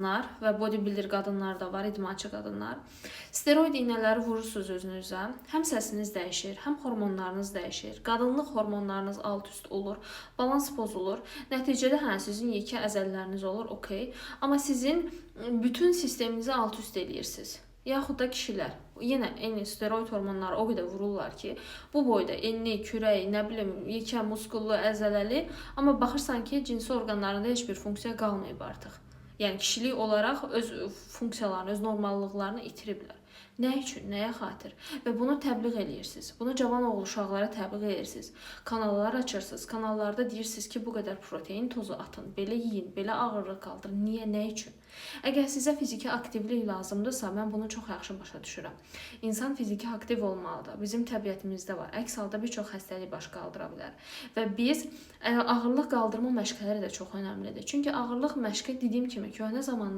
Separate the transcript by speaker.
Speaker 1: Və bodybuilder qadınlar da var, idmançı qadınlar. Steroid iynələri vurursunuz özünüzə. Həm səsiniz dəyişir, həm hormonlarınız dəyişir. Qadınlıq hormonlarınız alt-üst olur, balans pozulur. Nəticədə hə, sizin yekə əzələləriniz olur, okey. Amma sizin bütün sisteminizi alt-üst eləyirsiniz. Yaxud da kişilər yenə eyni steroid hormonları o qədər vururlar ki, bu boyda enli, kürək, nə bilim, yekə muskullu, əzələli, amma baxırsan ki, cinsi orqanlarında heç bir funksiya qalmayıb artıq. Yəni kişilik olaraq öz funksiyalarını, öz normallıqlarını itiriblər. Nə üçün, nəyə xatir? Və bunu təbliğ eləyirsiniz. Bunu cavan oğul uşaqlara təbliğ edirsiniz. Kanallar açırsınız. Kanallarda deyirsiniz ki, bu qədər protein tozu atın, belə yeyin, belə ağırlıq qaldırın. Niyə, nə üçün? Əgər sizə fiziki aktivlik lazımdırsa, mən bunu çox yaxşı başa düşürəm. İnsan fiziki aktiv olmalıdır. Bizim təbiətimizdə var. Əks halda bir çox xəstəlik baş qaldıra bilər. Və biz ağırlıq qaldırma məşqləri də çox önəmlidir. Çünki ağırlıq məşqi dediyim kimi köhnə zamanlarda